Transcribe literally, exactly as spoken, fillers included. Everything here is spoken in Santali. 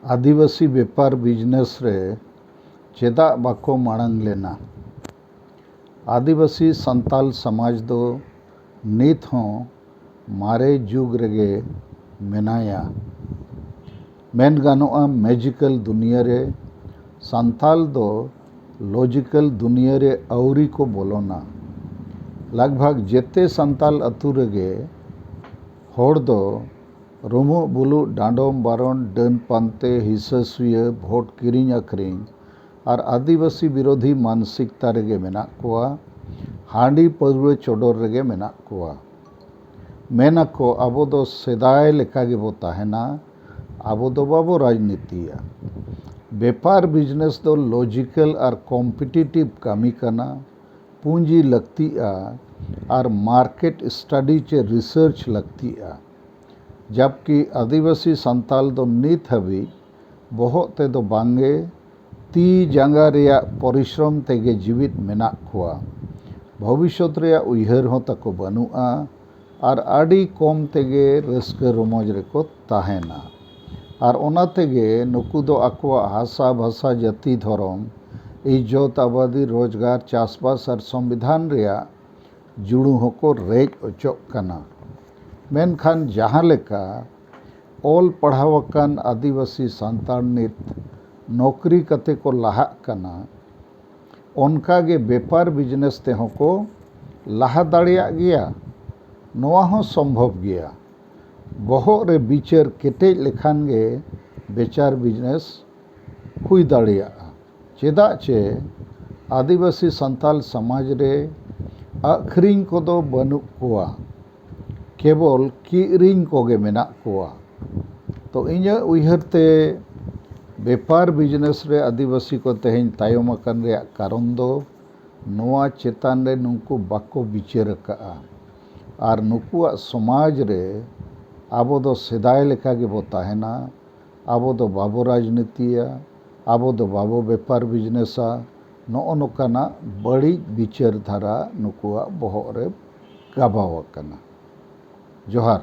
ᱟᱹᱫᱤᱵᱟᱹᱥᱤ ᱵᱮᱯᱟᱨ ᱵᱤᱡᱽᱱᱮᱥ ᱨᱮ ᱪᱮᱫᱟᱜ ᱵᱟᱠᱚ ᱢᱟᱲᱟᱝ ᱞᱮᱱᱟ? ᱟᱹᱫᱤᱵᱟᱹᱥᱤ ᱥᱟᱱᱛᱟᱞ ᱥᱚᱢᱟᱡᱽ ᱫᱚ ᱱᱤᱛ ᱦᱚᱸ ᱢᱟᱨᱮ ᱡᱩᱜᱽ ᱨᱮᱜᱮ ᱢᱮᱱᱟᱭᱟ᱾ ᱢᱮᱱ ᱜᱟᱱᱚᱜᱼᱟ, ᱢᱮᱡᱤᱠᱟᱞ ᱫᱩᱱᱤᱭᱟᱹ ᱨᱮ ᱥᱟᱱᱛᱟᱞ ᱫᱚ ᱞᱚᱡᱤᱠᱟᱞ ᱫᱩᱱᱤᱭᱟᱹ ᱨᱮ ᱟᱹᱣᱨᱤ ᱠᱚ ᱵᱚᱞᱚᱱᱟ᱾ ᱞᱟᱜᱽ ᱵᱷᱟᱜᱽ ᱡᱮᱛᱮ ᱥᱟᱱᱛᱟᱞ ᱟᱹᱛᱩ ᱨᱮᱜᱮ ᱦᱚᱲ ᱫᱚ ᱨᱩᱢᱩᱜ ᱵᱩᱞᱩᱜ, ᱰᱟᱸᱰᱚᱢ ᱵᱟᱨᱚᱱ, ᱰᱟᱹᱱ ᱯᱟᱱᱛᱮ, ᱦᱤᱥᱟᱹ ᱥᱩᱭᱟᱹ, ᱵᱷᱳᱴ ᱠᱤᱨᱤᱧ ᱟᱹᱠᱷᱨᱤᱧ ᱟᱨ ᱟᱹᱫᱤᱵᱟᱹᱥᱤ ᱵᱤᱨᱳᱫᱷᱤ ᱢᱟᱱᱥᱤᱠᱛᱟ ᱨᱮᱜᱮ ᱢᱮᱱᱟᱜ ᱠᱚᱣᱟ᱾ ᱦᱟᱺᱰᱤ ᱯᱟᱹᱣᱨᱟᱹ ᱪᱚᱰᱚᱨ ᱨᱮᱜᱮ ᱢᱮᱱᱟᱜ ᱠᱚᱣᱟ᱾ ᱢᱮᱱ ᱟᱠᱚ, "ᱟᱵᱚ ᱫᱚ ᱥᱮᱫᱟᱭ ᱞᱮᱠᱟ ᱜᱮᱵᱚ ᱛᱟᱦᱮᱱᱟ, ᱟᱵᱚ ᱫᱚ ᱵᱟᱵᱚ ᱨᱟᱡᱽᱱᱤᱛᱤᱭᱟ᱾" ᱵᱮᱯᱟᱨ ᱵᱤᱡᱽᱱᱮᱥ ᱫᱚ ᱞᱚᱡᱤᱠᱟᱞ ᱟᱨ ᱠᱚᱢᱯᱤᱴᱤᱴᱤᱵᱷ ᱠᱟᱹᱢᱤ ᱠᱟᱱᱟ᱾ ᱯᱩᱸᱡᱤ ᱞᱟᱹᱠᱛᱤᱜᱼᱟ ᱟᱨ ᱢᱟᱨᱠᱮᱴ ᱥᱴᱟᱰᱤ ᱪᱮ ᱨᱤᱥᱟᱨᱪ ᱞᱟᱹᱠᱛᱤᱜᱼᱟ᱾ ᱡᱟᱵᱠᱤ ᱟᱹᱫᱤᱵᱟᱹᱥᱤ ᱥᱟᱱᱛᱟᱞ ᱫᱚ ᱱᱤᱛ ᱦᱟᱹᱵᱤᱡ ᱵᱚᱦᱚᱜ ᱛᱮᱫᱚ ᱵᱟᱝᱜᱮ, ᱛᱤ ᱡᱟᱸᱜᱟ ᱨᱮᱭᱟᱜ ᱯᱚᱨᱤᱥᱨᱚᱢ ᱛᱮᱜᱮ ᱡᱤᱣᱤᱫ ᱢᱮᱱᱟᱜ ᱠᱚᱣᱟ᱾ ᱵᱷᱚᱵᱤᱥᱥᱚᱛ ᱨᱮᱭᱟᱜ ᱩᱭᱦᱟᱹᱨ ᱦᱚᱸ ᱛᱟᱠᱚ ᱵᱟᱹᱱᱩᱜᱼᱟ ᱟᱨ ᱟᱹᱰᱤ ᱠᱚᱢ ᱛᱮᱜᱮ ᱨᱟᱹᱥᱠᱟᱹ ᱨᱚᱢᱚᱡᱽ ᱨᱮᱠᱚ ᱛᱟᱦᱮᱱᱟ᱾ ᱟᱨ ᱚᱱᱟ ᱛᱮᱜᱮ ᱱᱩᱠᱩ ᱫᱚ ᱟᱠᱚᱣᱟᱜ ᱦᱟᱥᱟ, ᱵᱷᱟᱥᱟ, ᱡᱟᱹᱛᱤ, ᱫᱷᱚᱨᱚᱢ, ᱤᱡᱽᱡᱚᱛ, ᱟᱵᱟᱫᱤ, ᱨᱳᱡᱽᱜᱟᱨ, ᱪᱟᱥᱵᱟᱥ ᱟᱨ ᱥᱚᱝᱵᱤᱫᱷᱟᱱ ᱨᱮᱭᱟᱜ ᱡᱩᱲᱩ ᱦᱚᱸᱠᱚ ᱨᱮᱡ ᱚᱪᱚᱜ ᱠᱟᱱᱟ᱾ ᱢᱮᱱᱠᱷᱟᱱ ᱡᱟᱦᱟᱸ ᱞᱮᱠᱟ ᱚᱞ ᱯᱟᱲᱦᱟᱣ ᱟᱠᱟᱱ ᱟᱹᱫᱤᱵᱟᱹᱥᱤ ᱥᱟᱱᱛᱟᱲ ᱱᱤᱛ ᱱᱚᱠᱨᱤ ᱠᱟᱛᱮ ᱠᱚ ᱞᱟᱦᱟᱜ ᱠᱟᱱᱟ, ᱚᱱᱠᱟ ᱜᱮ ᱵᱮᱯᱟᱨ ᱵᱤᱡᱽᱱᱮᱥ ᱛᱮᱦᱚᱸ ᱠᱚ ᱞᱟᱦᱟ ᱫᱟᱲᱮᱭᱟᱜ ᱜᱮᱭᱟ᱾ ᱱᱚᱣᱟ ᱦᱚᱸ ᱥᱚᱢᱵᱷᱚᱵ ᱜᱮᱭᱟ᱾ ᱵᱚᱦᱚᱜ ᱨᱮ ᱵᱤᱪᱟᱹᱨ ᱠᱮᱴᱮᱡ ᱞᱮᱠᱷᱟᱱ ᱜᱮ ᱵᱮᱯᱟᱨ ᱵᱤᱡᱽᱱᱮᱥ ᱦᱩᱭ ᱫᱟᱲᱮᱭᱟᱜᱼᱟ᱾ ᱪᱮᱫᱟᱜ ᱪᱮ ᱟᱹᱫᱤᱵᱟᱹᱥᱤ ᱥᱟᱱᱛᱟᱞ ᱥᱚᱢᱟᱡᱽ ᱨᱮ ᱟᱹᱠᱷᱨᱤᱧ ᱠᱚᱫᱚ ᱵᱟᱹᱱᱩᱜ ᱠᱚᱣᱟ, ᱠᱮᱵᱚᱞ ᱠᱤᱨᱤᱧ ᱠᱚᱜᱮ ᱢᱮᱱᱟᱜ ᱠᱚᱣᱟ᱾ ᱛᱚ, ᱤᱧᱟᱹᱜ ᱩᱭᱦᱟᱹᱨ ᱛᱮ ᱵᱮᱯᱟᱨ ᱵᱤᱡᱽᱱᱮᱥ ᱨᱮ ᱟᱹᱫᱤᱵᱟᱹᱥᱤ ᱠᱚ ᱛᱮᱦᱮᱧ ᱛᱟᱭᱚᱢ ᱟᱠᱟᱱ ᱨᱮᱭᱟᱜ ᱠᱟᱨᱚᱱ ᱫᱚ ᱱᱚᱣᱟ ᱪᱮᱛᱟᱱ ᱨᱮ ᱱᱩᱠᱩ ᱵᱟᱠᱚ ᱵᱤᱪᱟᱹᱨ ᱟᱠᱟᱫᱼᱟ᱾ ᱟᱨ ᱱᱩᱠᱩᱣᱟᱜ ᱥᱚᱢᱟᱡᱽ ᱨᱮ ᱟᱵᱚ ᱫᱚ ᱥᱮᱫᱟᱭ ᱞᱮᱠᱟ ᱜᱮᱵᱚ ᱛᱟᱦᱮᱱᱟ, ᱟᱵᱚ ᱫᱚ ᱵᱟᱵᱚ ᱨᱟᱡᱽᱱᱤᱛᱤᱭᱟ, ᱟᱵᱚ ᱫᱚ ᱵᱟᱵᱚ ᱵᱮᱯᱟᱨ ᱵᱤᱡᱽᱱᱮᱥᱟ, ᱱᱚᱜᱼᱚ ᱱᱚᱝᱠᱟᱱᱟᱜ ᱵᱟᱹᱲᱤᱡ ᱵᱤᱪᱟᱹᱨ ᱫᱷᱟᱨᱟ ᱱᱩᱠᱩᱣᱟᱜ ᱵᱚᱦᱚᱜ ᱨᱮ ᱜᱟᱵᱟᱣ ᱟᱠᱟᱱᱟ᱾ ᱡᱚᱦᱟᱨ᱾